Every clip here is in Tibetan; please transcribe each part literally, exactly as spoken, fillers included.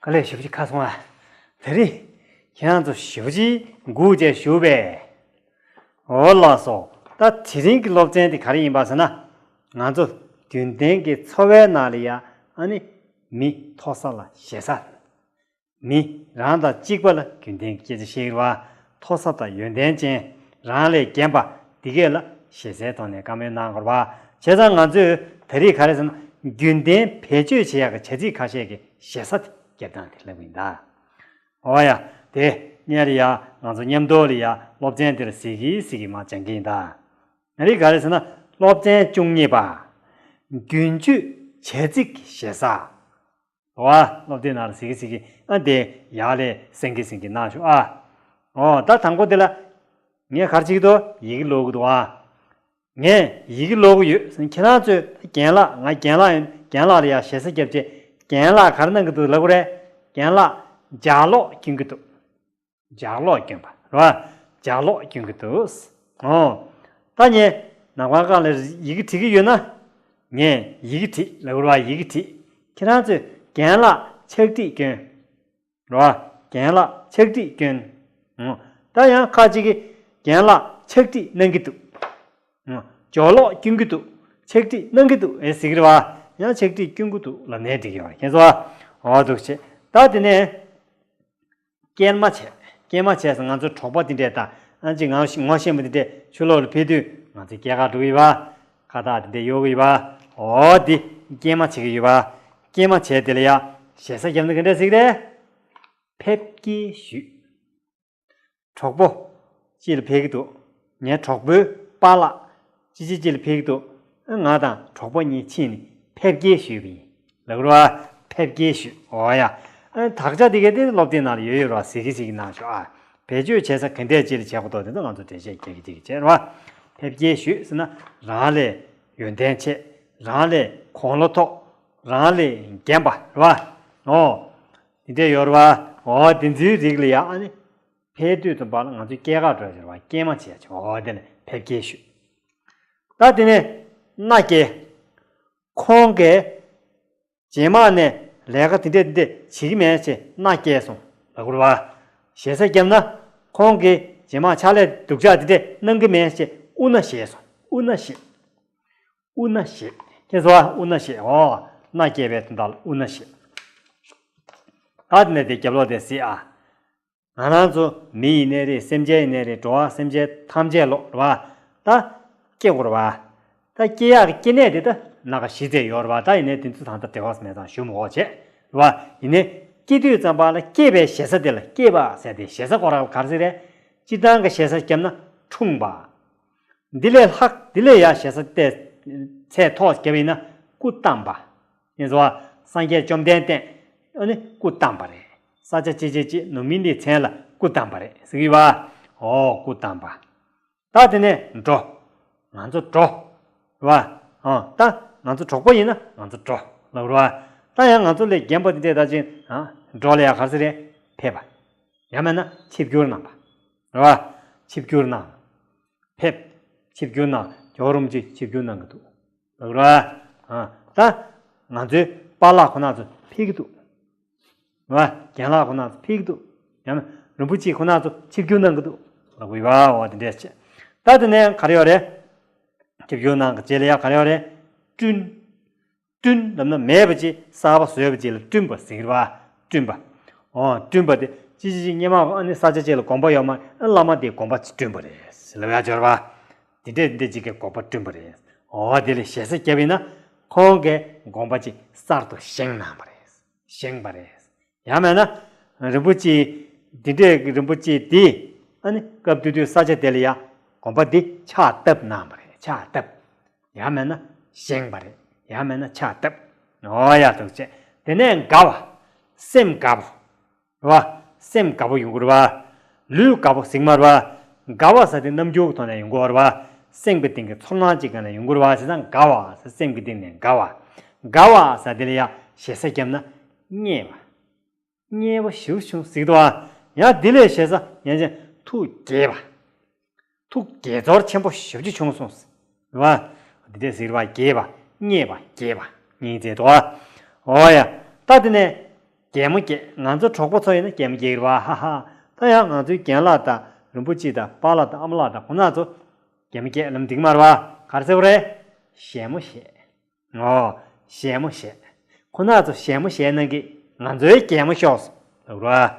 དཀའ་ལས་ཞེ་པོ་ཅིག་ཁག་སོང་ཨ། དེ་རིང་ཁྱེད་རང་ཚོ་ཞེ་པོ་ཅིག་སྒུག་བྱས་བཞུགས་པས། འོ་ལགས་སོ། ད་དེ་རིང་གི་སློབ་ཚན་དེ་ག་རེ་ཡིན་པ་ཟེར་ན། ང་ཚོ་རྒྱུན་ལྡན་གྱི་འཚོ་བའི་ནང་ལ་ཡ་ཨ་ནི་མི་མཐོ་ས་ལ་ཞེ་ས། མི་རང་དང་གཅིག་པ་ལ་རྒྱུན་ལྡན་གྱི་སྐད་ཆ་བཤད་ཀྱི་རེད་བ། མཐོ་ས་དང་ཡོན་ཏན་ཅན། རང་ལས་རྒན་པ་འདི་གས་ལ་ཞེ་སའི་ཐོག་ནས་བཀའ་མོལ་གནང་དགོས་རེད་བ། བྱས་ཙང་ང་ཚོས་ད་རེས་ག་རེ་ཟེར་ན། རྒྱུན་ལྡན་བེད་སྤྱོད་བྱེད་ཡག་གི་བྱ་ཚིག་ཁ་ཤས་ཀྱི་ཞེ་ས་དེ་རྒྱབ་སྟངས་དེ་ལབ་ཀྱི་ཡིན་ད། འོ་ཡ། དེ་སྔོན་ལ་ཡ་ང་ཚོ་མཉམ་དུ་ལ་ཡ་སློབ་ཚན་འདིར་གཟིགས་གིན་གཟིགས་གིན་མར་སྦྱང་གི་ཡིན་ད། ད་རེས་ག་རེ་ཟེར་ན། སློབ་ཚན་བཅུ་གཉིས་པ། རྒྱུན་སྤྱོད་བྱ་ཚིག་གི་ཞེ་ས། འོ། སློབ་དེབ་ནང་ལ་གཟིགས་གིན་གཟིགས་གིན་ཨ་དེ་ཡར་ལ་གསན་གིན་གསན་གིན་གནང་ཤོག་ཨ། འོ་ད་དང་པོ་དེ་ལ། ངས་ག་རེ་བྱེད་ཀྱི་འདུག་ཡི་གེ་ཀློག་གི་འདུག་ཨ། ངས་ཡི་གེ་ཀློག་གི་ཡོད། ཁྱེད་རང་ཚོས་རྒན་ལགས། ང་རྒན་ལགས་ཡིན། རྒན་ལགས་ལ་ཡ་ཞེ་ས་བརྒྱབ་བྱས། རྒན་ལགས་ག་རེ་གནང་གི་འདུག་ལབ་དགོས་རེད། རྒན་ལགས་ལྗགས་ཀློག་སྐྱོན་གྱི་འདུག་ལྗགས་ཀློག་སྐྱོན་པ་རེད་བ། ལྗགས་ཀློག་སྐྱོན་གྱི་འདུག་འོ། ད་ངས་ནམ་མཁའ་སྒང་ལ་ཡི་གེ་བྲིས་ཀྱི་ཡོད་ན། ངས་ཡི་གེ་བྲིས་ལབ་དགོས་རེད་བ། ཡི་གེ་བྲིས། ཁྱེད་རང་ཚོས་རྒན་ལགས་ཕྱག་བྲིས་སྐྱོན། རེད་བ། རྒན་ལགས་ཕྱག་བྲིས་སྐྱོན། འོ། ད་ཡང་ཁ་ཅིག་གིས་རྒན་ལགས་ཕྱག་བྲིས་གནང་གི་འདུག་འོ། ལྗགས་ཀློག་སྐྱོན་གྱི་འདུག་ཕྱག་བྲིས་གནང་གི་འདུག་ཨེ་ཟེར་གྱི་རེད་བ། ཡང་ཕྱག་བྲིས་སྐྱོན་གྱི་འདུག་ལབ་ནའི་འགྲིག་གི་རེད་བ། ཁྱེད་ཚོ། འོ་འདུག་བྱས། ད་དེ་ནས། སྐྱེལ་མ་བྱས། སྐྱེལ་མ་བྱས་ཟེར། ང་ཚོ་གྲོགས་པོ་དེ་འདྲས་དང་། ཨ་ཅེ་ང་ངོ་ཤེས་པ་དེ་འདྲས་ཕྱི་ལོགས་ལ་ཕེབས་དུས་ང་ཚོ་སྐྱེལ་གར་འགྲོ་གི་ཡོད་པ། ཁ་བཏགས་དེ་འདྲས་གཡོག་གི་ཡོད་པ། འོ་དེ་སྐྱེལ་མ་བྱེད་ཀྱི་ཡོད་པ། སྐྱེལ་མ་བྱས་དེ་ལ་ཡ་ཞེ་ས་བརྒྱབ་ན་ག་འདྲས་ཟེར་གི་རེད། ཕེབས་སྐྱེལ་ཞུས། གྲོགས་པོ་གཅིག་ལ་ཕེབས་ཀྱི་འདུག་ངའི་གྲོགས་པོའི་པཱ་ལགས་ཅི་ཅི་གཅིག་ལ་ཕེབས་ཀྱི་འདུག་ང་དང་གྲོགས་པོ་གཉིས་ཕྱིན་ནས་ཕེབས་སྐྱེལ་ཞུས་པ་ཡིན། ལབ་རོ། ཕེབས་སྐྱེལ་ཞུས། འོ་ཡ། ཨ། དག་ཆ་དེ་ག་དེ་སློབ་དེབ་ནང་ལ་ཡོད་ཡོད་རོ། གཟིགས་གིན་གཟིགས་གིན་གནང་ཤོག་ཨ། བེད་སྤྱོད་བྱེད་ས་ག་འདྲས་ཅིག་ལ་བྱེད་དགོས་འདུག་དེ་ཚོ་ང་ཚོ་འགྲེལ་བཤད་རྒྱག་གི་འགྲིག་གི་བྱས་རོ། ཕེབས་སྐྱེལ་ཞུས་ཟེར་ན། རང་ལས་ཡོན་ཏན་ཆེ། རང་ལས་དགུང་ལོ་མཐོ། རང་ལས་རྒན་པ་རོ། འོ། དེ་འདྲས་ཡོད་རོ། འོ་དེ་ཚོའི་རིགས་ལ་ཡ་ཨ་ནི། ཕེབས་དུས་ཙམ་པ་ལ་ང་ཚོས་སྐྱེལ་གར་འགྲོ་ཡ་ཟེར་བ། སྐྱེལ་མ་བྱེད་ཡ་ཅིག་འོ་དེ་ལ་ཕེབས་སྐྱེལ་ཞུས། ད་དེ་ནས་མནའ་སྐྱེལ། ཁོང་གིས་རྗེས་མ་ནས་ལས་ཀ་དེ་འདྲས་དེ་འདྲས་བྱེད་ཀྱི་མེད་ཅེས་མནའ་སྐྱེལ་སོང་ལབ་དགོས་རེད་བ། ཞེ་ས་བརྒྱབ་ན། ཁོང་གིས་རྗེས་མ་ཕྱག་ལས་སྡུག་ཅག་དེ་འདྲས་གནང་གི་མེད་ཅེས་དབུ་མནའ་བཞེས་སོང་། དབུ་མནའ་བཞེས། དབུ་མནའ་བཞེས། ཁྱེད་ཚོ་དབུ་མནའ་བཞེས། འོ། མནའ་སྐྱེལ་བའི་དོན་དག་ལ་དབུ་མནའ་བཞེས། ད་དེ་ནས་དེ་རྒྱབ་ལོགས་དེ་གཟིགས་ཨ། ང་རང་ཚོ་མི་ཡིན་ནའི་རེད། སེམས་ཅན་ཡིན་ནའི་རེད། འགྲོ་བ་སེམས་ཅན་ཐམས་ཅད་ལོག་རེད་བ། ད་སྐྱེ་དགོས་རེད་བ། ད་སྐྱེ་ཡག་གི་སྐྱེ་གནས་དེ་ད་སྣ་ཁ་བཞི་ཙམ་ཡོད་རེད་བ། ད་ཡིན་ནའི་དེ་ཚོ་ད་ལྟ་འབྲེལ་བ་མེད་ཙང་ཞུ་མི་དགོས་བྱས་རེད་བ། ཡིན་ནའི་སྐྱེ་དུས་ཙམ་པ་ལ་སྐྱེས་པའི་ཞེ་ས་དེ་ལ་སྐྱེས་པ་ཟེར་ཏེ། ཞེ་ས་སྐོར་ར་ག་རེ་ཟེར་རེད། སྤྱིར་བཏང་གི་ཞེ་ས་བརྒྱབ་ན་འཁྲུངས་པ། འདི་ལས་ལྷག་འདི་ལས་ཡར་ཞེ་ས་ཏོག་ཙམ་མཐོ་བརྒྱབ་ཡིན་ན་སྐུ་བལྟམས་པ། ཡིན་ཙང་སངས་རྒྱས་བཅོམ་ལྡན་འདས་ཨ་ནི་སྐུ་བལྟམས་པ་རེད། ས་སྐྱ་ཅི་ཅི་ཅི་ནུབ་མི་ནི་མཚན་ལ་སྐུ་བལྟམས་པ་རེད་ཟེར་གྱི་ཡོད་པ། འོ་སྐུ་བལྟམས་པ། ད་དེ་ནས་འགྲོ། ང་ཚོ་འགྲོ། རེད་བ། ཨ། ད་ང་ཚོ་གྲོགས་པོ་ཡིན་ན་ང་ཚོ་འགྲོ་ལབ་རེད་བ། ད་ཡང་ང་ཚོ་ལས་རྒན་པ་དེ་འདྲས་ད་ཅིག་ཨ། འགྲོ་ལ་ཡ་ག་རེ་ཟེར་རེད། ཕེབས་པ། ཡང་མིན་ན་ཆིབས་བསྒྱུར་གནང་བ། རེད་བ། ཆིབས་བསྒྱུར་གནང་། ཕེབས། ཆིབས་བསྒྱུར་གནང་། རྒྱལ་བ་རིན་པོ་ཆེ་ཆིབས་བསྒྱུར་གནང་གི་འདུག་ལབ་རེད་བ། ཨ། ད་ང་ཚོའི་པཱ་ལགས་ཁོ་ན་ཚོ་ཕེབས་ཀྱི་འདུག་རེད་བ། རྒན་ལགས་ཁོ་ན་ཚོ་ཕེབས་ཀྱི་འདུག་ཡང་ན་རིན་པོ་ཆེ་ཁོ་ན་ཚོ་ཆིབས་བསྒྱུར་གནང་གི་འདུག་ལབ་གི་ཡོད་པ། འོ་དེ་འདྲས་བྱས། ད་དེ་ནས་ག་རེ་ཡོད་རེད། ཆིབས་བསྒྱུར་གནང་གི་རྗེས་ལ་ཡ་ག་རེ་ཡོད་རེད། བསྐྲུན། བསྐྲུན་ལབ་ན་མེད་པ་ཅིག་གསར་པ་བཟོས་པ་ཅིག་ལ་བསྐྲུན་པ་ཟེར་གྱི་རེད་བ། བསྐྲུན་པ། འོ་བསྐྲུན་པ་དེ་ཅི་ཅི་ཅི་སྔོན་མ་ཨ་ནི་ས་ཆ་ཅིག་ལ་དགོན་པ་ཡོད་མ། ཨ། བླ་མ་དེས་དགོན་པ་ཅིག་བསྐྲུན་པ་རེད་ཟེར་ལབ་ཡ་ཅིག་ཡོད་རེད་བ། དེ་འདྲས་དེ་འདྲས་ཅིག་གིས་དགོན་པ་བསྐྲུན་པ་རེད། འོ་དེ་ལ་ཞེ་ས་བརྒྱབ་ཡིན་ན། ཁོང་གིས་དགོན་པ་ཅིག་གསར་དུ་བཞེངས་གནང་བ་རེད། བཞེངས་པ་རེད། ཡང་མིན་ན། རིན་པོ་ཆེ། འདི་འདྲས་ཀྱི་རིན་པོ་ཆེ་འདི། ཨ་ནི་སྐབས་དེ་དུས་ས་ཆ་དེ་ལ་ཡ་དགོན་པ་འདི་ཕྱག་བཏབ་གནང་བ་རེད། ཕྱག་བཏབ། ཡང་མིན་ན་བཞེངས་པ་རེད། ཡང་མིན་ན་ཕྱག་བཏབ། འོ་ཡ་འདུག་བྱས། དེ་ནས་དགའ་བ། སེམས་དགའ་པོ། རེད་བ། སེམས་དགའ་པོ་ཡོང་གི་རེད་བ། ལུས་དགའ་པོ་ཟེར་གྱི་མ་རེད་བ། དགའ་བ་ཟེར་དེ་རྣམ་འགྱུར་གྱི་ཐོག་ནས་ཡོང་གི་ཡོད་རེད་བ། སེམས་ཀྱི་སྟེང་གི་ཚོར་སྣང་ཅིག་སྒང་ནས་ཡོང་གི་རེད་བ། བྱས་ཙང་དགའ་བ་ཟེར། སེམས་ཀྱི་སྟེང་ནས་དགའ་བ། དགའ་བ་ཟེར་དེ་ལ་ཡ་ཞེ་ས་བརྒྱབ་ན་མཉེས་པ། མཉེས་པོ་ཞེ་པོ་བྱུང་ཟེར་གྱི་འདུག་བ། ཡང་དེ་ལས་ཞེ་ས་ཡང་ཅིག་ཐུགས་དགྱེས་པ། ཐུགས་དགྱེས་ཚོར་ཆེན་པོ་ཞེ་པོ་ཅིག་བྱུང་སོང་ཟེར་བ། འདི་འདྲས་ཟེར་བ། དགྱེས་པ། མཉེས་པ། དགྱེས་པ། མཉེས་ཚེ་དོ། འོ་ཡ། ད་དེ་ནས་ གད་མོ་བགད། ང་ཚོ་གྲོགས་པོ་ཚོ་ཡིན་ན་གད་མོ་བགད་ཀྱི་རེད་བ། ཧ་ཧ། ད་ཡང་ང་ཚོའི་རྒན་ལགས་དང་རིན་པོ་ཆེ་དང་པཱ་ལགས་དང་ཨ་མ་ལགས་དང་ཁོང་རྣམ་ཚོ་གད་མོ་བགད་ལབ་ན་འགྲིག་མ་རེད་བ། ག་རེ་ཟེར་བ་རེད། བཞད་མོ་བཞད། ཨོ། བཞད་མོ་བཞད། ཁོང་རྣམ་ཚོ་བཞད་མོ་བཞད་གནང་གི། ང་ཚོའི་གད་མོ་ཤོག་ལབ་རེད་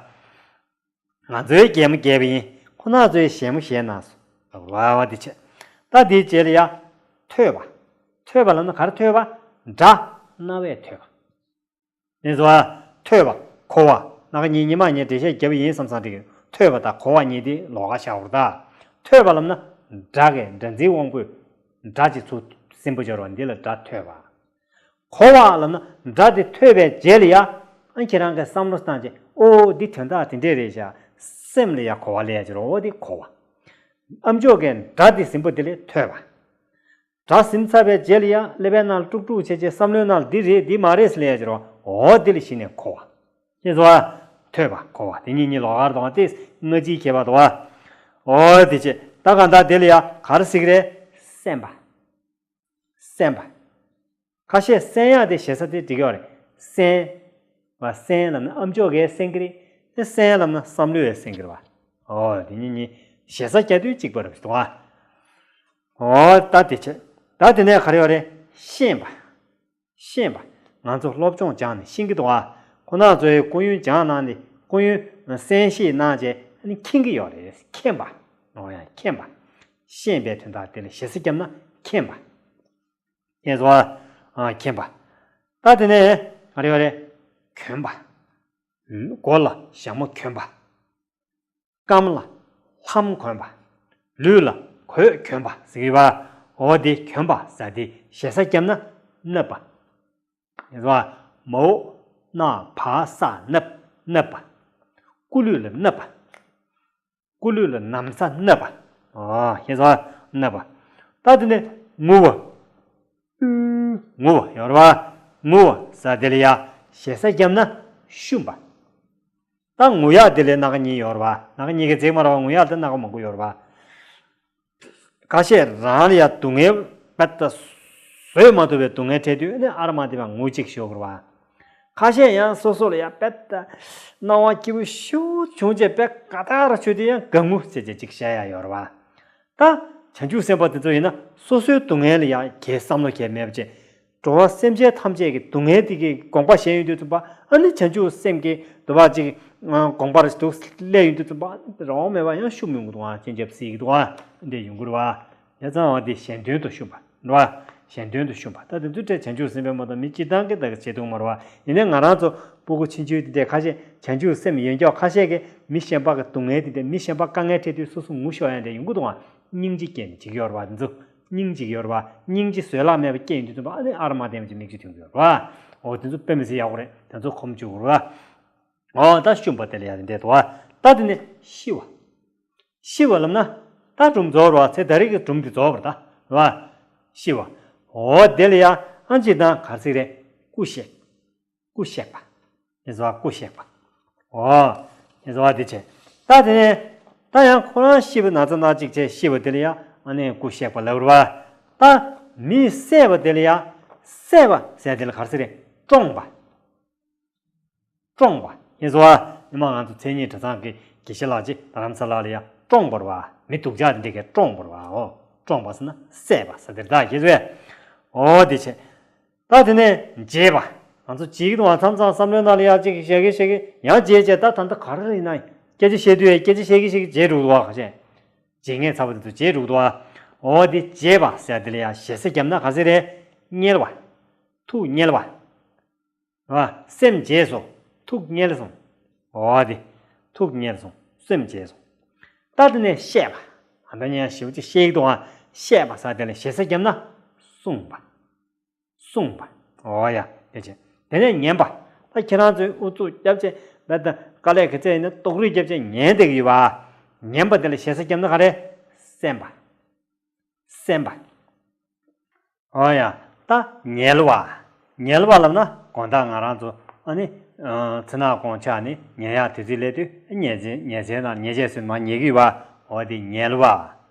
བ། ང་ཚོའི་གད་མོ་བགད་པ་ཡིན། ཁོང་རྣམ་ཚོའི་བཞད་མོ་བཞད་གནང་སོང་། ལབ་རེད་བ། འོ་དེ་བྱས། ད་དེའི་རྗེས་ལ་ཡ། ཐོས་པ། ཐོས་པ་ལབ་ན་ག་རེ་ཐོས་པ། སྒྲ། རྣ་བས་ཐོས་པ། ཡིན་སོང་ཨ། ཐོས་པ། གོ་བ། སྣ་ཁ་གཉིས་གཉིས་མ་གཉིས་འགྲེལ་བཤད་བརྒྱབ་པ་ཡིན་བསམ་བསམ་འགྲིག་གི། ཐོས་པ་དང་གོ་བ་གཉིས་དེ་ལོགས་ཀ་བཞག་པ་རེད་ད། ཐོས་པ་ལབ་ན། སྒྲ་གི་སྒྲ་འཛིན་དབང་པོས། སྒྲ་གཅིག་ཚུར་སིམ་པོ་འབྱོར་བ་འདི་ལ་སྒྲ་ཐོས་པ། གོ་བ་ལབ་ན་སྒྲ་དེ་ཐོས་པའི་རྗེས་ལ་ཡ། ཨ་ཁྱེད་རང་གིས་བསམ་བློ་བཏང་བྱས་ཨོ་འདི་དོན་དག་དེ་འདྲས་རེད་ཤག་སེམས་ལ་ཡ་གོ་བ་ལེན་ཡ་ཅིག་རོ། འོ་འདི་གོ་བ། ཨ་མཆོག་གིས་སྒྲ་དེ་ཟིན་པོ་དེ་ལས་ཐོས་པ། སྒྲ་ཟིན་ཚར་བའི་རྗེས་ལ་ཡ་ཀླད་པའི་ནང་ལ་དཀྲུག་དཀྲུག་བྱས་བྱས་བསམ་བློའི་ནང་ལ་འདི་རེད་འདི་མ་རེད་ཟེར་ལེན་ཡ་ཅིག་རོ། འོ་འདི་ལ་གཞི་ནས་གོ་བ། ཤེས་སོང་ཨ། ཐོས་པ་གོ་བ་དེ་གཉིས་གཉིས་ལོགས་ཀར་འདུག་བ། དེ་སྔ་ཕྱིའི་ཁྱད་པར་འདུག་བ། འོ་དེ་བྱས་ད་གང་ལྟར་དེ་ལ་ཡ་ག་རེ་ཟེར་གི་རེད། སེམས་པ། སེམས་པ། ཁ་ཤས་སེམས་ཡག་དེ་ཞེ་ས་དེ་འགྲིག་ཡོད་རེད། སེམས། བ་སེམས་ལབ་ན་ཨ་མཆོག་གིས་སེམས་ཀྱི་རེད། དེ་སེམས་ལབ་ན་བསམ་བློས་སེམས་ཀྱི་རེད་བ། འོ་དེ་གཉིས་གཉིས་ཞེ་ས་རྒྱག་དུས་གཅིག་པ་རེད་འདུག་བ། འོ་ད་དེ་བྱས། ད་དེ་ནས་ག་རེ་ཡོད་རེད། ཤེས་པ། ཤེས་པ། ང་ཚོ་སློབ་སྦྱོང་སྦྱངས་ནས་ཤེས་ཀྱི་འདུག་ཨ། ཁོང་རྣམ་ཚོའི་སྐུ་ཡོན་སྦྱངས་གནང་ནས་སྐུ་ཡོན་གསན་བཞེས་གནང་བྱས་ཨ་ནི་མཁྱེན་གྱི་ཡོད་རེད། མཁྱེན་པ། འོ་ཡ་མཁྱེན་པ། ཤེས་པའི་དོན་དག་དེ་ལ་ཞེ་ས་བརྒྱབ་ན་མཁྱེན་པ། མཁྱེན་སོང་ཨ། མཁྱེན་པ། ད་དེ་ནས་ག་རེ་ཡོད་རེད། གྱོན་པ། མགོ་ལ་ཞྭ་མོ་གྱོན་པ། རྐངམ་ལ་ལྷམ་གོན་པ། ལུས་ལ་གོས་གྱོན་པ་ཟེར་གྱི་ཡོད་པ། འོ་དེ་གྱོན་པ་ཟེར་དེ་ཞེ་ས་བརྒྱབ་ན་གནབ་པ། ཡིན་པ། མ་འོག་ན་བ་ས་གནབ། གནབ་པ། སྐུ་ལུས་ལ་གནབ་པ། སྐུ་ལུས་ལ་ན་བ་ས་གནབ་པ། ཨ་ཤེས་སོང་ཨ། གནབ་པ། ད་དེ་ནས་ངུ་བ། ཨུ། ངུ་བ་ཡོད་རེད་བ། ངུ་བ་ཟེར་དེ་ལ་ཡ་ཞེ་ས་བརྒྱབ་ན་བཤུམ་པ། ད་ངུ་ཡག་དེ་ལས་སྣ་ཁ་གཉིས་ཡོད་རེད་བ། སྣ་ཁ་གཉིས་ཀྱི་རྫིག་མ་རེད་བ། ངུ་ཡག་དེ་སྣ་ཁ་མང་པོ་ཡོད་རེད་བ། ཁ་ཤས་རང་ལ་ཡ་སྡུག་བསྔལ་དཔེ་ད་བཟོད་མ་ཐུབ་པའི་སྡུག་བསྔལ་འཕྲད་དུས་ནི་ཨ་ར་མ་དེ་བ་ངུ་གཅིག་ཤོག་རེད་བ། ཁ་ཤས་ཡང་སོ་སོ་ལ་ཡ་དཔེ་ད་སྣང་བ་སྐྱིད་པོ་ཤུགས་བྱུང་བྱས་དཔེ་དགའ་ཐག་ར་ཆོད་དུས་ཡང་དགའ་ངུ་ཟེར་བྱས་གཅིག་བཤད་ཡ་ཡོད་རེད་བ། ད་བྱང་ཆུབ་སེམས་དཔའ་དེ་ཚོ་ཡིན་ན་སོ་སོའི་སྡུག་བསྔལ་ལ་ཡ་གའི་བསམ་བློ་གའི་མེད་པ་བྱས། འགྲོ་བ་སེམས་ཅན་ཐམས་ཅད་ཀྱི་སྡུག་བསྔལ་དེ་གའི་དགོངས་པ་བཞེས་ཡོང་དུས་ཙམ་པ་ཨ་ནི་བྱང་ཆུབ་སེམས་ཀྱི་འདུལ་བ་ཅིག་དགོངས་པར་འདུག་སླེབས་ཡོང་དུས་ཙམ་པ་རང་དབང་མེད་པ་ཡང་ཤུགས་མི་འདུག་ཨ། སྤྱན་ཆབ་སྲིད་ཀྱི་འདུག་ཨ། འདི་ཡོང་གི་རེད་བ། ཡ་ཚང་བ་འདི་གཞན་དོན་དུ་ཤུམ་པ་རེད་བ། གཞན་དོན་དུ་ཤུམ་པ། ད་དེ་ཚོའི་གྲས་བྱང་ཆུབ་སེམས་དཔའི་མ་གཏོགས་མི་སྤྱིར་བཏང་གི་ད་གི་བྱེད་ཐུབ་མ་རེད་བ། ཡིན་ནའི་ང་རང་ཚོ་སྤུ་གུ་ཆུང་ཆུང་དེ་འདྲས་ཁ་ཤས་བྱང་ཆུབ་སེམས་ཡོན་ཀྱོག་ཁ་ཤས་ཀྱིས་མི་གཞན་པ་གི་སྡུག་བསྔལ་དེ་འདྲས་མི་གཞན་པ་དཀའ་ངལ་འཕྲད་དུས་སོ་སོ་ངུ་ཤོར་ཡ་འདྲས་ཡོང་གི་འདུག་ཨ། སྙིང་རྗེ་སྐྱེས་ནས་བྱེད་ཀྱི་ཡོད་རེད་བ་དེ་ཚོ། སྙིང་རྗེ་ཡོད་རེད་བ། སྙིང་རྗེ་བཟོད་གླགས་མེད་པ་སྐྱེས་ཡོང་དུས་ཙམ་པ་ཨ་ནི་ཨ་ར་མ་བསྟན་པ་ཅིག་མིག་ཆུ་ཐོན་གྱི་ཡོད་རེད་བ། འོ་དེ་ཚོ་དཔེ་མི་སྲིད་ཡག་པོ་རེད། དེ་ཚོ་གོམས་བཅུག་དགོས་རེད་བ། འོ་ད་ཤུམ་པ་དེ་ལ་ཡ་དེ་འདྲས་འདུག་བ། ད་དེ་ནས་ཤི་བ། ཤི་བ་ལབ་ན་ད་སྒྲུང་རྫོགས་རེད་བ། ཚེ་ད་རེས་ཀྱི་སྒྲུང་དེ་རྫོགས་པ་རེད་ད། རེད་བ། ཤི་བ། འོ་དེ་ལ་ཡ་ཨ་ཅེ་དང་གར་སིག་རེད། སྐུ་གཤེགས། སྐུ་གཤེགས་པ། ཡིན་ཟེར་བ་སྐུ་གཤེགས་པ། འོ། ཡིན་ཟེར་བ་དེ་བྱས། ད་དེ་ནས། ད་ཡང་ཁོ་རང་ཤི་བའི་ན་ཚ་སྣ་གཅིག་བྱས་ཤི་བ་དེ་ལ་ཡང་ཨ་ནི་སྐུ་གཤེགས་པ་ལབ་རེད་བ། ད་མི་བསད་པ་དེ་ལ་ཡང་། བསད་པ་ཟེར་དེ་ལ་ག་རེ་ཟེར་རེད། བཀྲོངས་པ། བཀྲོངས་པ། ཡིན་ཟེར་བ། ཉི་མ་ང་ཚོ་མཚན་ཉིད་གྲྭ་ཚང་གི་དགེ་བཤེས་ལགས་ཀྱིས་རྡ་རམ་ས་ལ་ལ་ཡང་བཀྲོངས་པ་རེད་བ། མི་སྡུག་ཅག་དེ་འདྲས་ཀྱིས་བཀྲོངས་པ་རེད་བ། འོ། བཀྲོངས་པ་ཟེར་ན་བསད་པ་ཟེར་དེ་རེད་ད། ཤེས་སོང་ངས། འོ་དེ་བྱས། ད་དེ་ནས་བརྗེད་པ། ང་ཚོ་བརྗེད་ཀྱི་འདུག་བ། མཚམས་མཚམས་བསམ་བློའི་ནང་ལ་ཡ་གཅིག་བཤད་ཀྱི་བཤད་ཀྱི་ཡང་བརྗེད་བྱས། ད་ད་ལྟ་ག་རེ་ཡིན་ན་སྐད་ཆ་བཤད་དུས་སྐད་ཆ་བཤད་ཀྱི་བཤད་ཀྱི་བརྗེད་འགྲོ་གི་འདུག་བ། ཁ་ཤས་བརྗེད་ངས་ཚ་པོ་དེ་ཚོ་བརྗེད་འགྲོ་གི་འདུག་བ། འོ་དེ་བརྗེད་པ་ཟེར་དེ་ལ་ཡ་ཞེ་ས་བརྒྱབ་ན་ག་ཟེར་རེད། དམྱལ་བ། ཐུགས་དམྱལ་བ། རེད་བ། སེམས་བརྗེད་སོང་། ཐུགས་དམྱལ་སོང་། འོ་དེ། ཐུགས་དམྱལ་སོང་། སེམས་བརྗེད་སོང་། ད་དེ་ནས་བཤད་པ། ཨ་ད་ཉན་ཞིབ་ཅིག་བཤད་ཀྱི་འདུག་ཨ། བཤད་པ་ཟེར་དེ་ལ་ཞེ་ས་བརྒྱབ་ན། གསུངས་པ། གསུངས་པ། འོ་ཡ། དེ་བྱས། དེ་ནས་ཉན་པ། ད་ཁྱེད་རང་ཚོས་ཨུ་ཚུགས་བརྒྱབ་བྱས། ད་ད་དཀའ་ལས་ག་ཚད་ཡིན་ན་རྡོག་རོལ་བརྒྱབ་བྱས་ཉན་བསྡད་ཀྱི་ཡོད་པ། ཉན་པ་དེ་ལ་ཞེ་ས་བརྒྱབ་ན་ག་རེ། གསན་པ། གསན་པ། འོ་ཡ། ད་ཉལ་བ། ཉལ་བ་ལབ་ན་དགོང་དག་ང་རང་ཚོ་ཨ་ནི། ཨ། ཚེ་ནག་གོང་ཆགས་ནས་ཉལ་ཡག་དུས་ཚོད་སླེབས་དུས་ཉལ་ཆས་ཉལ་ཆས་དང་ཉལ་ཆས་སུ་མར་ཉལ་གི་ཡོད་པ། འོ་དེ་ཉལ་བ།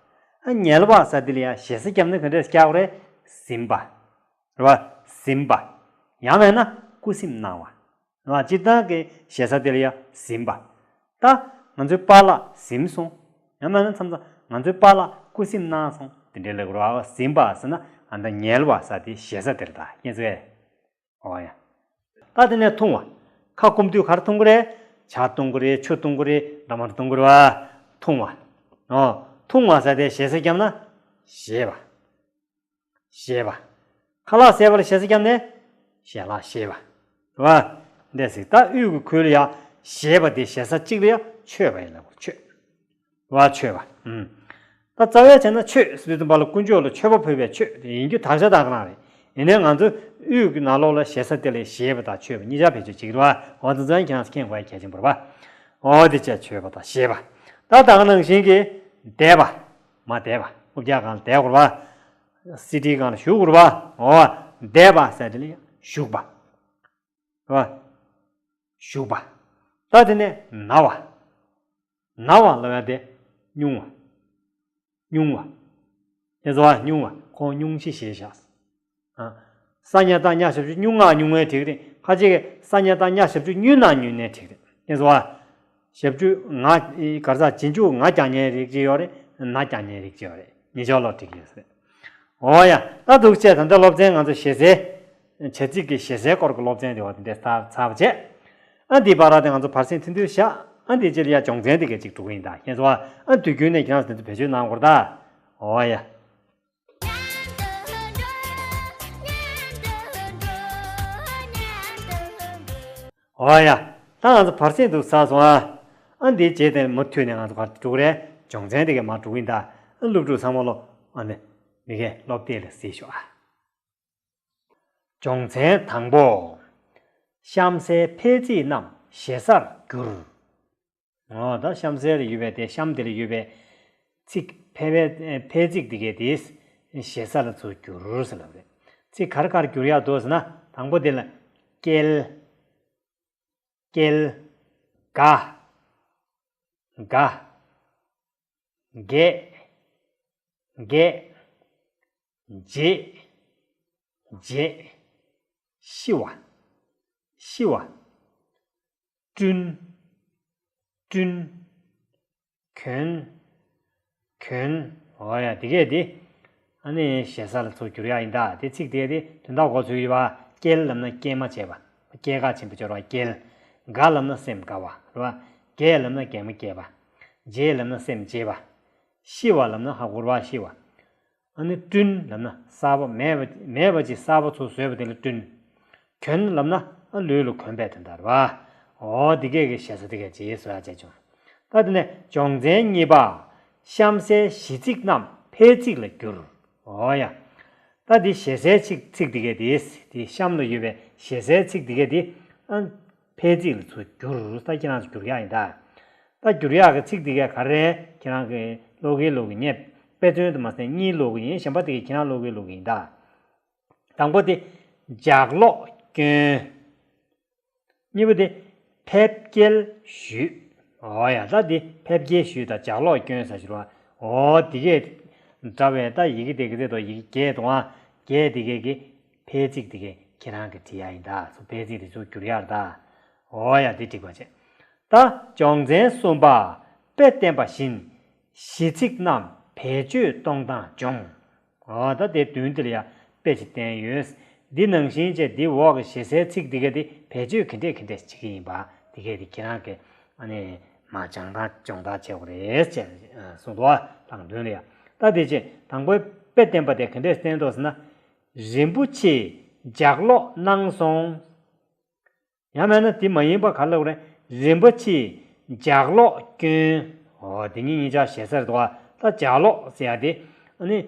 ཨ། ཉལ་བ་ཟེར་དེ་ལ་ཡང་ཞེ་ས་བརྒྱབ་ན་ག་འདྲས་རྒྱག་དགོས་རེད། ཟིན་པ། རེད་བ། ཟིན་པ། ཡང་མིན་ན་སྐུ་སེམས་སྣང་བ། རེད་བ། སྤྱིར་བཏང་གི་ཞེ་ས་དེ་ལ་ཡ་ཟིན་པ། ད་ང་ཚོའི་པཱ་ལགས་ཟིན་སོང་། ཡང་མིན་ན་མཚམས་མཚམས་ང་ཚོའི་པཱ་ལགས་སྐུ་ཟིམ་གནང་སོང་། དེ་འདྲའི་ལབ་དགོས་རེད་བ། ཟིན་པ་ཟེར་ན་ཨ་ད་ཉལ་བ་ཟེར་དེ་ཞེ་ས་དེ་རེད་ད། མཁྱེན་སོང་ངས། འོ་ཡ། ད་དེ་ནས་འཐུང་བ། ཁ་སྐོམ་དུས་ག་རེ་འཐུང་གི་རེད། ཇ་འཐུང་གི་རེད། ཆུ་འཐུང་གི་རེད། འདྲ་མི་འདྲ་འཐུང་གི་རེད་བ། འཐུང་བ། འོ། འཐུང་བ་ཟེར་དེ་ཞེ་ས་བརྒྱབ་ན་བཞེས་པ། བཞེས་པ། ཁ་ལག་བཟས་པ་ལ་ཞེ་ས་བརྒྱབ་ནས་ཞལ་ལག་བཞེས་པ། རེད་བ། འདས་ཟིག་ད་དབུས་ཀྱི་ཁུལ་ལ་ཡ་བཞེས་པ་དེ་ཞེ་ས་གཅིག་ལ་ཡ་མཆོད་པ་ཡིན་ལབ་དགོས། མཆོད། རེད་བ། མཆོད་པ། ཨུམ། ད་རྩ་བའི་ཆ་ནས་མཆོད་ཟེར་དུས་ཙམ་པ་ལ་དཀོན་མཆོག་ལ་མཆོད་པ་ཕུལ་བའི་མཆོད་དེ་ཡིན་རྒྱུ་དག་ཆ་དག་ག་རང་རེད། ཡིན་ནའི་ང་ཚོ་དབུས་ཀྱི་ནང་ལོགས་ལ་ཞེ་ས་དེ་ལ་བཞེས་པ་དང་མཆོད་པ་གཉིས་ཆ་བེད་སྤྱོད་བྱེད་ཀྱི་རེད་བ། འོ་དེ་ཚོ་ཡང་ཁྱེད་རང་ཚོ་མཁྱེན་དགོས་ཡ་གལ་ཆེན་པོ་རེད་བ། འོ་དེ་བྱས་མཆོད་པ་དང་བཞེས་པ། ད་ད་ག་ནང་བཞིན་གྱི་བསྡད་པ། མར་བསྡད་པ། རྐུབ་བཀྱག་སྒང་ལ་བསྡད་དགོས་རེད་བ། སི་ཊིའི་སྒང་ལ་བཞུགས་དགོས་རེད་བ། འོ། བསྡད་པ་ཟེར་དེ་ལ་ཡང་བཞུགས་པ། རེད་བ། བཞུགས་པ། ད་དེ་ནས་ན་བ། ན་བ་ལབ་ཡ་དེ་སྙུང་བ། སྙུང་བ། དེ་ཚོ་བ་སྙུང་བ། ཁོང་སྙུང་གཞི་བཞེས་བཞག། ཨ། ས་ཉ་བཏགས་སྙ་ཞབས་ཀྱུ་སྙུང་ང་སྙུང་བའི་འགྲིག་རེད། ཁ་ཅིག་གིས་ས་ཉ་བཏགས་སྙ་ཞབས་ཀྱུ་སྙུན་ན་སྙུན་ནའི་འགྲིག་རེད། དེ་ཚོ་བ། ཞབས་ཀྱུ་ང་། ག་རེ་ཟ། རྗེས་འཇུག་ང་རྒྱག་མཁན་རིགས་ཅིག་ཡོད་རེད། ན་རྒྱག་མཁན་རིགས་ཅིག་ཡོད་རེད། གཉིས་ཆར་ལོག་འགྲིག་གི་ཡོད་རེད། འོ་ཡ། ད་འདུག་བྱས་ད་ལྟ་སློབ་ཚན་ང་ཚོ་ཞེ་སའི་བྱ་ཚིག་གི་ཞེ་སའི་སྐོར་གྱི་སློབ་ཚན་དེ་བ་དེ་འདྲས་ཚར་ཚར་བ་བྱས། ཨ་འདིའི་བར་དེ་ང་ཚོ་བར་གསེང་ཐུང་ཐུང་བཞག། ཨ་འདིའི་རྗེས་ལ་ཡ་སྦྱོང་ཚན་དེ་གས་ཅིག་འགྲོ་གི་ཡིན་ད། ཁྱེད་ཚོ་ཨ་དུས་རྒྱུན་ནས་ཁྱེད་རང་ཚོ་དེ་ཚོ་བེད་སྤྱོད་གནང་དགོས་རེད་ད། འོ་ཡ། འོ་ཡ། ད་ང་ཚོ་བར་གསེང་འདུག་ཚར་སོང་ཨ། ཨ་འདིའི་རྗེས་དེ་མུ་མཐུད་ནས་ང་ཚོ་ག་རེ་འགྲོ་གི་རེད། སྦྱོང་ཚན་དེ་གས་མར་འགྲོ་གི་ཡིན་ད། ཨ་སློབ་ཕྲུག་ཚང་མ་ལོ། ཨ་ནི། མི་གས་སློབ་དེབ་ལ་གཟིགས་ཤོག་ཨ། སྦྱོང་ཚན་དང་པོ། གཤམ་གསལ་འཕེལ་ཚིག་རྣམས་ཞེ་སར་བསྒྱུར། འོ་ད་གཤམ་གསལ་ལ་ཡོད་པའི་དེ་གཤམ་དེ་ལ་ཡོད་པའི་ཚིག་འཕེལ་བའི་འཕེལ་ཚིག་འདི་གས་དེ་ཞེ་ས་ལ་ཚུར་བསྒྱུར་ཟེར་ལབ་རེད། ཚིག་ག་རེ་ག་རེ་བསྒྱུར་ཡག་འདུག་ཟེར་ན། དང་པོ་དེ་ལ་བསྐྱལ། བསྐྱལ། དགའ། དགའ། རྒྱས། རྒྱས། བརྗེད། བརྗེད། ཤི་བ། ཤི་བ། བསྐྲུན། བསྐྲུན། གྱོན། གྱོན། འོ་ཡ། དེ་གས་དེ། ཨ་ནི་ཞེ་ས་ལ་ཚུར་བསྒྱུར་ཡག་ཡིན་ད། དེ་ཚིག་དེ་དེ་དོན་དག་གོ་ཚོད་ཡོད་པ། བསྐྱལ་ལབ་ན་སྐྱེལ་མ་བྱས་པ། སྐྱེལ་ཁ་ཆེན་པོ་སྦྱོར་བ་སྐྱེལ། དགའ་ལབ་ན་སེམས་དགའ་བ་རེད་བ། རྒྱས་ལབ་ན་གད་མོ་བགད་པ། བརྗེད་ལབ་ན་སེམས་བརྗེད་པ། ཤི་བ་ལབ་ན་ཧ་གོ་ར་ཤི་བ། ཨ་ནི་བསྐྲུན་ལབ་ན་གསར་པ་མེད་པ་མེད་པ་ཅིག་གསར་པ་ཚུར་བཟོས་པ་དེ་ལ་བསྐྲུན། གྱོན་ལབ་ན་ཨ་ལུས་ལ་གོན་པའི་དོན་དག་རེད་བ། འོ་འདི་གས་ཀྱི་ཞེ་ས་དེ་གས་ཅིག་བཟོ་ཡག་བྱས་བྱུང་། ད་དེ་ནས་སྦྱོང་ཚན་གཉིས་པ། གཤམ་གསལ་གཞི་ཚིག་རྣམས་འཕེལ་ཚིག་ལ་བསྒྱུར། འོ་ཡ། ད་འདི་ཞེ་སའི་ཚིག་ཚིག་འདི་གས་དེ། དེ་གཤམ་ལ་ཡོད་པའི་ཞེ་སའི་ཚིག་འདི་གས་དེ་ཨ་འཕེལ་ཚིག་ལ་ཚུར་བསྒྱུར། ད་ཁྱེད་རང་ཚོ་བསྒྱུར་ཡག་ཡིན་ད། ད་བསྒྱུར་ཡག་གི་ཚིག་འདི་གས་ག་རེ་ཁྱེད་རང་གི་ཀློག་གིན་ཀློག་གིན། ངས་དཔེ་མཚོན་དུ་མ་ཟད་གཉིས་ཀློག་གི་ཡིན། གཞན་པ་དེ་གས་ཁྱེད་རང་ཀློག་གིན་ཀློག་གི་ཡིན་ད། དང་པོ་དེ་ལྗགས་ཀློག་སྐྱོན། གཉིས་པ་དེ་ཕེབས་སྐྱེལ་ཞུས། འོ་ཡ། ད་འདི་ཕེབས་སྐྱེལ་ཞུས་དང་ལྗགས་ཀློག་སྐྱོན་ཟེར་ཞུ་ར། འོ་འདི་གས་འདྲ་བའི་ད་ཡི་གེ་དེ་གི་ཚེ་དོ་ཡི་གེ་བརྒྱད་དོ། ཨ་བརྒྱད་དེ་གས་ཀྱི་འཕེལ་ཚིག་དེ་གས་ཁྱེད་རང་གིས་བྲིས་ཡག་ཡིན་ད། སོ་འཕེལ་ཚིག་དེ་ཚོ་བསྒྱུར་ཡག་རེད་ད། འོ་ཡ། འདི་འགྲིག་པ་བྱས། ད་སྦྱོང་ཚན་གསུམ་པ། དཔེ་བསྟན་པ་བཞིན་གཞི་ཚིག་རྣམས་བེད་སྤྱོད་གཏོང་སྟངས་སྦྱོང་། འོ་ད་དེ་མདུན་དེ་ལ་ཡ་དཔེ་ཅིག་བསྟན་ཡོད། འདི་ནང་བཞིན་བྱས་འདི་འོག་གི་ཞེ་སའི་ཚིག་འདི་ག་དེ་བེད་སྤྱོད་ག་འདྲས་ག་འདྲས་བྱེད་ཀྱི་ཡིན་པ་འདི་གས་དེ་ཁྱེད་རང་གིས་ཨ་ནི་མ་སྦྱང་སྟངས་སྦྱོང་སྟངས་བྱེད་དགོས་རེད་ཅེས་གསུངས་འདུག་ཨ། ལག་མདུན་ལ་ཡ། ད་དེ་རྗེས་དང་པོའི་དཔེ་བསྟན་པ་དེ་ག་འདྲས་བསྟན་འདུག་ཟེར་ན། རིན་པོ་ཆེས་ལྗགས་ཀློག་གནང་སོང་། ཡང་མིན་ན་དེ་མ་ཡིན་པ་ག་རེ་ལབ་དགོས་རེད། རིན་པོ་ཆེས་ལྗགས་ཀློག་བསྐྱོན། འོ་དེ་གཉིས་གཉིས་ཆ་ཞེ་ས་རེད་དོ། ད་ལྗགས་ཀློག་ཟེར་ཡ་དེ་ཨ་ནི་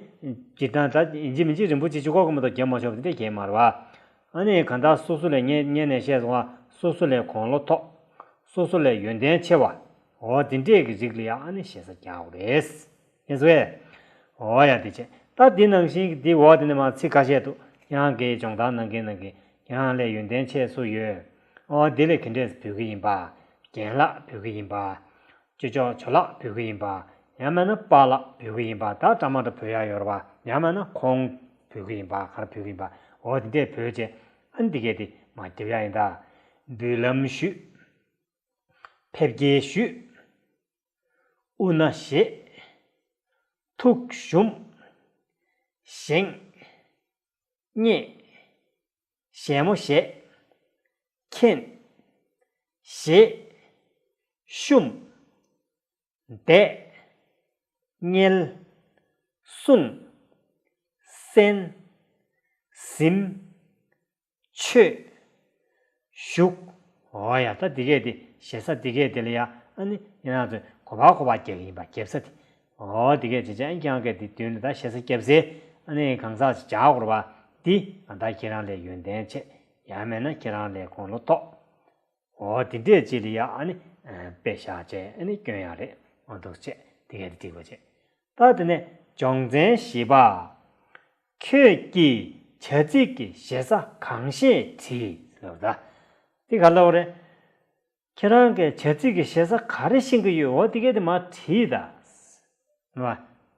སྤྱིར་བཏང་ད་ཡིན་གཅིག་མིན་གཅིག་རིན་པོ་ཆེ་གཅིག་པོ་གི་མ་གཏོགས་བརྒྱབ་མ་ཆོག་པ་དེ་འདྲ་གང་ཡང་མ་རེད་བ། ཨ་ནི་གང་ལྟར་སོ་སོ་ལ་ངས་སྔོན་ནས་བཤད་སོང་བ། སོ་སོ་ལས་དགུང་ལོ་མཐོ། སོ་སོ་ལས་ཡོན་ཏན་ཆེ་བ། འོ་དེ་འདྲས་ཀྱི་རིགས་ལ་ཡང་ཨ་ནི་ཞེ་ས་རྒྱག་དགོས་རེད། ཡིན་ཟེར་བས། འོ་ཡ། དེ་བྱས་ད་འདི་ནང་བཞིན་གྱི་འདི་འོག་དེ་ནས་མར་ཚིག་ཁ་ཤས་འདུག། ཁྱེད་རང་གིས་སྦྱོང་བརྡར་གནང་མཁན་ནང་གི་ཁྱེད་རང་ལས་ཡོན་ཏན་ཆེ་སུ་ཡོད། འོ་དེ་ལས་ག་འདྲས་འབུལ་གི་ཡིན་པ། རྒན་ལགས་འབུལ་གི་ཡིན་པ། ཅོ་ཅོག་ཇོ་ལགས་འབུལ་གི་ཡིན་པ། ཡང་མིན་ན་པཱ་ལགས་འབུལ་གི་ཡིན་པ། ད་འདྲ་མ་འདྲ་འབུལ་ཡག་ཡོད་རེད་པ། ཡང་མིན་ན་ཁོང་འབུལ་གི་ཡིན་པ། ག་རེ་འབུལ་གི་ཡིན་པ། འོ་དེ་འདྲས་འབུལ་བྱས་ཨ་ནི་འདི་གས་དེ་མར་རྒྱབ་ཡག་ཡིན་ད། འབུལ་ལམ་ཞུས། ཕེབས་སྐྱེལ་ཞུས། དབུ་མནའ་བཞེས། ཐུགས་ཞུམ། བཞེངས། བསྙེས། བཞད་མོ་བཞད། མཁྱེན། བཞེས། བཤུམ། བསྡད། བསྙལ། བསྲུང་། གསན། གཟིམ། མཆོད། བཞུགས། འོ་ཡ། ད་འདི་གས་དེ་ཞེ་ས་འདི་གས་དེ་ལ་ཡ། ཨ་ནི་ཡིན་ན་ཚོས་གོ་བ་གོ་བ་རྒྱབ་ཡིན་པ། རྒྱབ་ས་དེ། འོ་འདི་གས་དེ་ཅན་ཀྱང་གས་དེ་མདུན་ལ་ད་ཞེ་ས་རྒྱབ་སའི། ཨ་ནི་གང་ཟག་ཅིག་བྱ་དགོས་པ་འདི། ད་ཁྱེད་རང་ལས་ཡོན་ཏན་ཆེ། ཡང་མེད་ན་ཁྱེད་རང་ལས་དགུང་ལོ་མཐོ། འོ་དེ་འདྲས་ཅིག་ལ་ཡ། ཨ་ནི་དཔེ་བཞག་བྱས། ཨ་ནི་སྐྱོན་ཡག་རེད། འོ་འདུག་བྱས་དེ་གས་དེ་འགྲིག་པ་བྱས། ད་དེ་ནས་སྦྱོང་ཚན་བཞི་པ། ཁྱོད་ཀྱིས་བྱ་ཚིག་གི་ཞེ་ས་གང་ཤེས་བྲིས་ལབ་ད། འདི་ག་ལབ་རེད། ཁྱེད་རང་གིས་བྱ་ཚིག་གི་ཞེ་ས་ག་རེ་ཤེས་ཀྱི་ཡོད། འོ་དེ་གས་དེ་མར་བྲིས་ད། རེད་བ།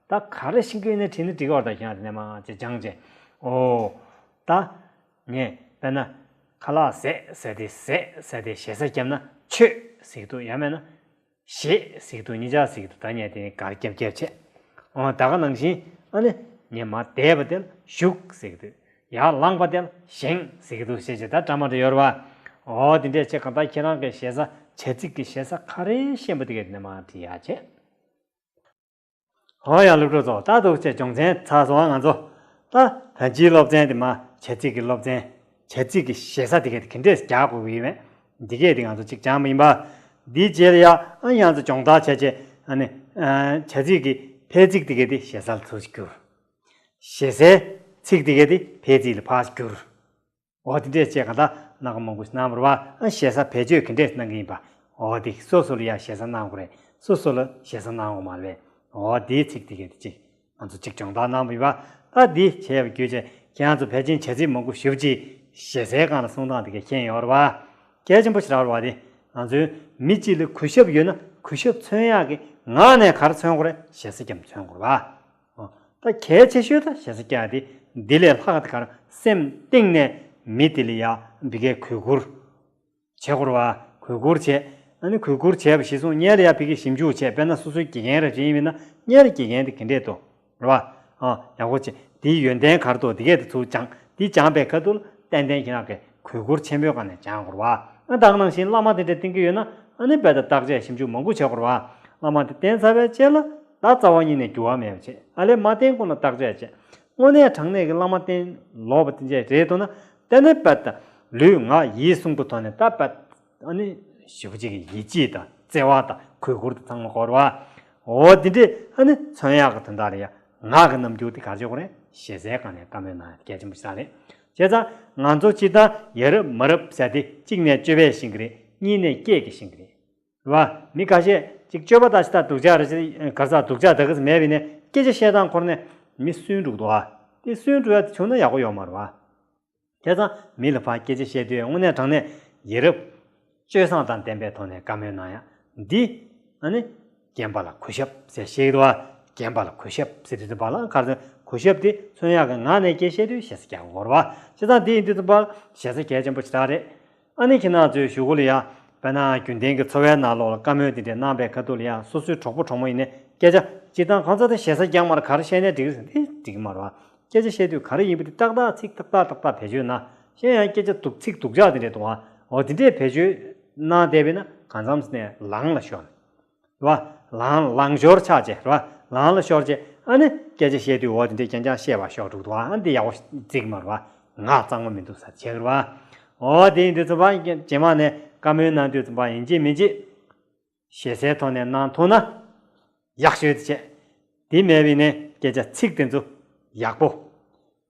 ད་ག་རེ་ཤེས་ཀྱི་ཡོད་ན་བྲིས་ན་འགྲིག་གི་རེད། ད་ཁྱེད་རང་དེ་ནས་མར་ཅིག་སྦྱངས་བྱས། འོ། ད། ངས་དཔེར་ན། ཁ་ལག་ཟས་ཟེར་དེ། ཟས་ཟེར་དེ་ཞེ་ས་བརྒྱབ་ན་མཆོད་ཟེར་གྱི་འདུག་ཡང་མེད་ན། བཞེས་ཟེར་གྱི་འདུག་གཉིས་ཆར་ཟེར་གྱི་འདུག་ད་ངས་དེ་ནི་གར་རྒྱབ་རྒྱབ་བྱས། འོ་ད་ག་ནང་བཞིན། ཨ་ནི། ངས་མར་བསྡད་པ་དེ་ལ་བཞུགས་ཟེར་གྱི་འདུག་ཡར་ལངས་པ་དེ་ལ་བཞེངས་ཟེར་གྱི་འདུག་ཞེས་བྱས། ད་འདྲ་མ་འདྲ་ཡོད་རེད་བ། འོ་དེ་འདྲས་བྱས། གང་ལྟར་ཁྱེད་རང་གི་ཞེ་ས། བྱ་ཚིག་གི་ཞེ་ས་ག་རེ་ཤེས་པ་དེ་གས་དེ་ནས་མར་བྲིས་ཡག་བྱས། འོ་ཡ། སློབ་གྲོགས་ཚོ། ད་འདུག་བྱས་སྦྱོང་ཚན་ཚར་སོང་། ང་ཚོ་ད་ད་ཅིའི་སློབ་ཚན་དེ་མར་བྱ་ཚིག་གི་སློབ་ཚན། བྱ་ཚིག་གི་ཞེ་ས་དེ་གས་དེ་ག་འདྲས་རྒྱག་དགོས་ཀྱི་ཡོད་མེད། འདི་གས་དེ་ང་ཚོ་གཅིག་སྦྱངས་པ་ཡིན་པ། འདིའི་རྗེས་ལ་ཡ། ཨ་ནི་ང་ཚོ་སྦྱོང་བརྡར་བྱས་བྱས། ཨ་ནི། ཨ། བྱ་ཚིག་གི་འཕེལ་ཚིག་དེ་གས་དེ་ཞེ་ས་ལ་ཚུར་བསྒྱུར། ཞེ་སའི་ཚིག་དེ་གས་དེ་འཕེལ་ཚིག་ལ་ཕར་བསྒྱུར། འོ་དེ་འདྲས་བྱས། གང་ལྟར་སྣ་ཁ་མང་པོ་ཞིག་གནང་བ་རེད་བ། ཨ། ཞེ་ས་བེད་སྤྱོད་ག་འདྲས་གནང་གི་ཡིན་པ། འོ་དེ་སོ་སོ་ལ་ཡ་ཞེ་ས་གནང་དགོས་རེད། སོ་སོ་ལ་ཞེ་ས་གནང་དགོས་མ་རེད། འོ་དེའི་ཚིག་དེ་གས་དེ་གཅིག་ང་ཚོ་གཅིག་སྦྱོང་བརྡར་གནང་བ་ཡིན་པ། ད་འདི་བྱས་པ་བརྒྱུད་བྱས། ཁྱེད་རང་ཚོ་ཕལ་ཆེར་བྱ་ཚིག་མང་པོ་ཞེ་པོ་ཅིག་ཞེ་སའི་སྒང་ལ་གསུང་སྟངས་དེ་གས་མཁྱེན་ཡོད་རེད་བ། གལ་ཆེན་པོ་ཞེ་དྲག་རེད་བ། དེ་ང་ཚོའི་མི་གཅིག་ལ་གུས་ཞབས་ཡོད་ན་གུས་ཞབས་མཚོན་ཡག་གི་ངག་ནས་ག་རེ་མཚོན་དགོས་རེད། ཞེ་ས་བརྒྱབ་མཚོན་དགོས་རེད་བ། ཨོ། ད་གལ་ཆེ་ཤོས་ད་ཞེ་ས་རྒྱག་དེ། འདི་ལས་ལྷག་དེ་ག་རེ། སེམས་གཏིང་ནས་མི་དེ་ལ་ཡ་འདི་གའི་གུས་བཀུར་བྱེད་དགོས་རེད་བ། གུས་བཀུར་བྱེད། ཨ་ནི་གུས་བཀུར་བྱས་པ་གཞིར་བཟུང་སྔོན་ལ་ཡ་ཕ་གིར་ཞིབ་འཇུག་བྱས། དཔེར་ན་སོ་སོའི་དགེ་རྒན་རེ་ཅིག་ཡིན་པ་ཡིན་ན། སྔོན་ལ་དགེ་རྒན་དེ་ག་འདྲས་འདུག་རེད་བ། ཨ། ཡག་པོ་བྱས། དེའི་ཡོན་ཏན་ག་རེ་འདུག་འདི་གས་དེ་ཚུར་སྦྱངས། འདི་སྦྱངས་པའི་ཁ་ཐུག་ལ་ཏན་ཏན་ཁྱེད་རང་གིས་གུས་བཀུར་ཆེན་པོའི་སྒང་ནས་སྦྱང་དགོས་རེད་བ། ཨ། ད་ག་ནང་བཞིན་བླ་མ་དེ་འདྲས་བསྟེན་གྱི་ཡོད་ན། ཨ་ནི་རྦད་དེ་བརྟག་དཔྱད་ཞིབ་འཇུག་མང་པོ་བྱེད་དགོས་རེད་བ། བླ་མ་དེ་བསྟེན་ཚར་བའི་རྗེས་ལ་ད་རྩ་བ་ཉིད་ནས་འགྱུར་བ་མེད་པ་བྱེད། ཨ་ལས་མ་བསྟེན་གོང་ལ་བརྟག་དཔྱད་བྱེད། དངོས་གནས་དྲང་གནས་ཀྱི་བླ་མ་བསྟེན་ལོག་པ་དེ་འདྲས་རེད་འདུག་ན། དེ་ནས་རྦད་དེ་ལུས་ངག་ཡིད་གསུམ་པོ་ཐོག་ནས་ད་རྦད། ཨ་ནི་ཞེ་པོ་ཅིག་གི་ཡིད་ཆེས་དང་བརྩེ་བ་དང་གུས་བཀུར་དང་ཚང་མ་དགོས་རེད་བ། འོ་དེ་འདྲས་ཨ་ནི་མཚོན་ཡག་གི་དོན་དག་ལ་ཡ། ངག་གི་རྣམ་འགྱུར་དེ་ག་རེ་བྱེད་དགོས་རེད། ཞེ་སའི་སྒང་ནས་བཀའ་མོལ་གནང་ཡག་དེ་གལ་ཆེན་པོ་ཞིག་རེད། བྱས་ཙང་ང་ཚོ་སྤྱིར་བཏང་ཡ་རབས་མ་རབས་ཟེར་དེ། གཅིག་ནས་སྤྱོད་པས་ཤེས་ཀྱི་རེད། གཉིས་ནས་སྐད་ཀྱིས་ཤེས་ཀྱི་རེད། རེད་བ། མི་ཁ་ཤས་ཅིག་སྤྱོད་པ་དང་ཅིག་ད་སྡུག་ཅག་རེ་ཅིག་ག་རེ་ཟེར། སྡུག་ཅག་དེ་ག་ཚོད་མེད་པ་ཡིན་ནའི་སྐད་ཆ་བཤད་སྟངས་ཁོ་ནས་མི་སུན་འགྲོ་གི་འདུག་ཨ། དེ་སུན་འགྲོ་ཡ་དེ་བྱུང་ན་ཡག་པོ་ཡོད་མ་རེད་བ། བྱས་ཙང་མི་ལ་ཕར་སྐད་ཆ་བཤད་དུས་དངོས་གནས་དྲང་གནས་ཡ་རབས་སྤྱོད་བཟང་དང་ལྡན་པའི་ཐོག་ནས་བཀའ་མོལ་གནང་ཡག་འདི། ཨ་ནི་རྒན་པ་ལ་གུས་ཞབས་ཟེར་བཤད་ཀྱི་འདུག་བ། རྒན་པ་ལ་གུས་ཞབས་ཟེར་དུས་ཙམ་པ་ལ། ག་རེ་ཟེར། གུས་ཞབས་དེ་མཚོན་ཡག་གི་ངག་ནས་སྐད་བཤད་དུས་ཞེ་ས་རྒྱག་དགོས་རེད་བ། བྱས་ཙང་དེ་ཡིན་དུས་ཙམ་པ་ཞེ་ས་གལ་ཆེན་པོ་ཞེ་དྲག་རེད། ཨ་ནི་ཁྱེད་རང་ཚོའི་གཞུག་གུ་ལ་ཡ། དཔེར་ན་རྒྱུན་ལྡན་གྱི་འཚོ་བའི་ནང་ལོགས་ལ་བཀའ་མོལ་དེ་འདྲས་གནང་པའི་ཁ་ཐུག་ལ་ཡ། སོ་སོའི་གྲོགས་པོ་གྲོགས་མོ་ཡིན་ནའི་སྐད་ཆ་སྤྱིར་བཏང་གང་ཚོད་ད་ཞེ་ས་རྒྱག་མ་རེད། ག་རེ་བཤད་ནའི་འགྲིག་གི་རེད། འདི་འགྲིག་གི་མ་རེད་བ། སྐད་ཆ་བཤད་དུས་ག་རེ་ཡིན་པ་དེ་ཏག་ཏག་ཚིག་ཏག་ཏག་ཏག་ཏག་བེད་སྤྱོད་གནང་། གཞན་ཡང་སྐད་ཆ་སྡུག་ཚིག་སྡུག་ཅག་དེ་འདྲས་འདུག་ཨ། འོ་དེ་འདྲས་བེད་སྤྱོད་གནང་བསྡད་པས་ན་གང་འཚམས་ནས་ལངས་ལ་ཤོར། རེད་བ། ལངས་ལངས་ཤོར་ཆགས་བྱས། རེད་བ། ལངས་ལ་ཤོར་བྱས། ཨ་ནི་སྐད་ཆ་བཤད་དུས་འོ་དེ་འདྲས་རྐྱང་རྐྱང་བཤད་པ་ཤོར་འགྲོ་གི་འདུག་ཨ། ཨ་ནི་དེ་ཡག་པོ་བརྩི་གི་མ་རེད་བ། ངག་གཙང་མ་མི་འདུག་ས་བྱེད་ཀྱི་རེད་བ། འོ་དེ་ཡིན་དུས་ཙམ་པ་རྗེས་མ་ནས་བཀའ་མོལ་གནང་དུས་ཙམ་པ་ཡིན་གཅིག་མིན་གཅིག་ཞེ་སའི་ཐོག་ནས་གནང་ཐུབ་ན་ཡག་ཤོས་དེ་བྱས། དེ་མེད་པ་ཡིན་ནའི་སྐད་ཆ་ཚིག་དེ་ཚོ་ཡག་པོ།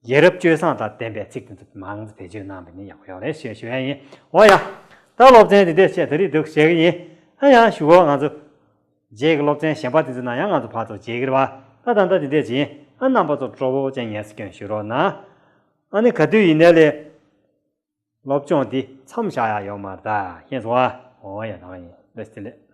ཡ་རབས་སྤྱོད་བཟང་དང་ལྡན་པའི་ཚིག་དེ་ཚོ་མང་ཙམ་བེད་སྤྱོད་གནང་བ་ཡིན་ན་ཡག་པོ་ཡོད་རེད་ཞེས་ཞུ་ཡ་ཡིན། འོ་ཡ། ད་སློབ་ཚན་དེ་འདྲས་བྱས། ད་རེས་འདུག་བྱེད་ཀྱི་ཡིན། ཨ་ཡང་གཞུག་གུ་ང་ཚོ་རྗེས་ཀྱི་སློབ་ཚན་གཞན་པ་དེ་ཚོ་ནང་ཡང་ང་ཚོ་ཕར་ཚུར་མཇལ་གྱི་རེད་བ། ད་ད་ལྟ་དེ་འདྲས་བྱེད་ཡིན། ཨ། རྣམ་པ་ཚོ་སྤྲོ་པོ་ཅན་ངལ་གསོ་སྐྱོན་ཞུ་རོགས་གནང་། ཨ་ནི་ག་དུས་ཡིན་ནའི་ལས་སློབ་སྦྱོང་འདི་མཚམས་བཞག་ཡ་ཡོད་མ་རེད་ད། ཤེས་སོང་ཨ། འོ་ཡ། ད་ག་ཡིན། བཀྲ་ཤིས་བདེ་ལེགས།